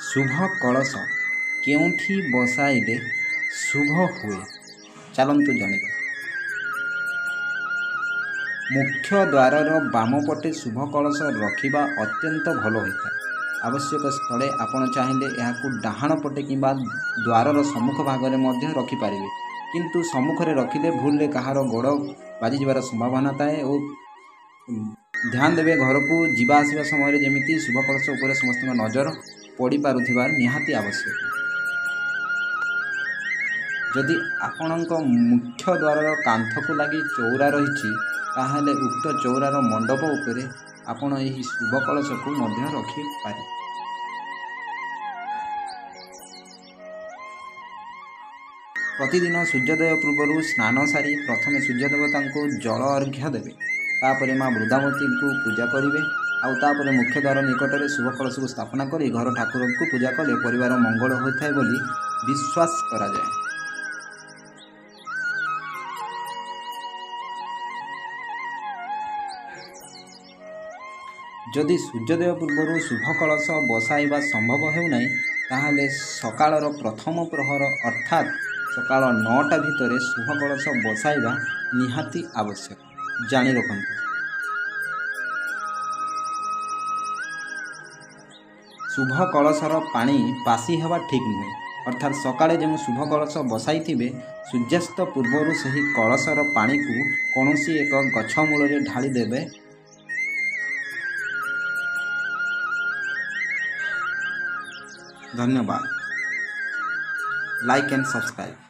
ଶୁଭ କଳସ କେଉଁଠି ବସାଇଲେ ଶୁଭ ହୁଏ, ଚାଲନ୍ତୁ ଜାଣିବା। ମୁଖ୍ୟ ଦ୍ୱାରର ବାମ ପଟେ ଶୁଭ କଳସ ରଖିବା ଅତ୍ୟନ୍ତ ଭଲ ହୋଇଥାଏ। ଆବଶ୍ୟକ ସ୍ଥଳେ ଆପଣ ଚାହିଁଲେ ଏହାକୁ ଡାହାଣ ପଟେ କିମ୍ବା ଦ୍ୱାରର ସମ୍ମୁଖ ଭାଗରେ ମଧ୍ୟ ରଖିପାରିବେ, କିନ୍ତୁ ସମ୍ମୁଖରେ ରଖିଲେ ଭୁଲରେ କାହାର ଗୋଡ଼ ବାଜିଯିବାର ସମ୍ଭାବନା ଥାଏ। ଓ ଧ୍ୟାନ ଦେବେ, ଘରକୁ ଯିବା ଆସିବା ସମୟରେ ଯେମିତି ଶୁଭ କଳସ ଉପରେ ସମସ୍ତଙ୍କ ନଜର ପଡ଼ିପାରୁଥିବା ନିହାତି ଆବଶ୍ୟକ। ଯଦି ଆପଣଙ୍କ ମୁଖ୍ୟ ଦ୍ୱାରର କାନ୍ଥକୁ ଲାଗି ଚଉରା ରହିଛି, ତାହେଲେ ଉକ୍ତ ଚଉରାର ମଣ୍ଡପ ଉପରେ ଆପଣ ଏହି ଶୁଭ କଳସକୁ ମଧ୍ୟ ରଖିପାରିବେ। ପ୍ରତିଦିନ ସୂର୍ଯ୍ୟୋଦୟ ପୂର୍ବରୁ ସ୍ନାନ ସାରି ପ୍ରଥମେ ସୂର୍ଯ୍ୟଦେବତାଙ୍କୁ ଜଳ ଅର୍ଘ୍ୟ ଦେବେ, ତାପରେ ମା ବୃନ୍ଦାବତୀଙ୍କୁ ପୂଜା କରିବେ, ଆଉ ତାପରେ ମୁଖ୍ୟ ଦ୍ୱାର ନିକଟରେ ଶୁଭ କଳସକୁ ସ୍ଥାପନା କରି ଘର ଠାକୁରଙ୍କୁ ପୂଜା କଲେ ପରିବାର ମଙ୍ଗଳ ହୋଇଥାଏ ବୋଲି ବିଶ୍ୱାସ କରାଯାଏ। ଯଦି ସୂର୍ଯ୍ୟୋଦୟ ପୂର୍ବରୁ ଶୁଭ କଳସ ବସାଇବା ସମ୍ଭବ ହେଉନାହିଁ, ତାହେଲେ ସକାଳର ପ୍ରଥମ ପ୍ରହର ଅର୍ଥାତ୍ ସକାଳ 9ଟା ଭିତରେ ଶୁଭ କଳସ ବସାଇବା ନିହାତି ଆବଶ୍ୟକ। ଜାଣି ରଖନ୍ତୁ, ଶୁଭ କଳସର ପାଣି ବାସି ହେବା ଠିକ୍ ନୁହେଁ। ଅର୍ଥାତ୍ ସକାଳେ ଯେଉଁ ଶୁଭ କଳସ ବସାଇଥିବେ, ସୂର୍ଯ୍ୟାସ୍ତ ପୂର୍ବରୁ ସେହି କଳସର ପାଣିକୁ କୌଣସି ଏକ ଗଛ ମୂଳରେ ଢାଳି ଦେବେ। ଧନ୍ୟବାଦ। Like and subscribe.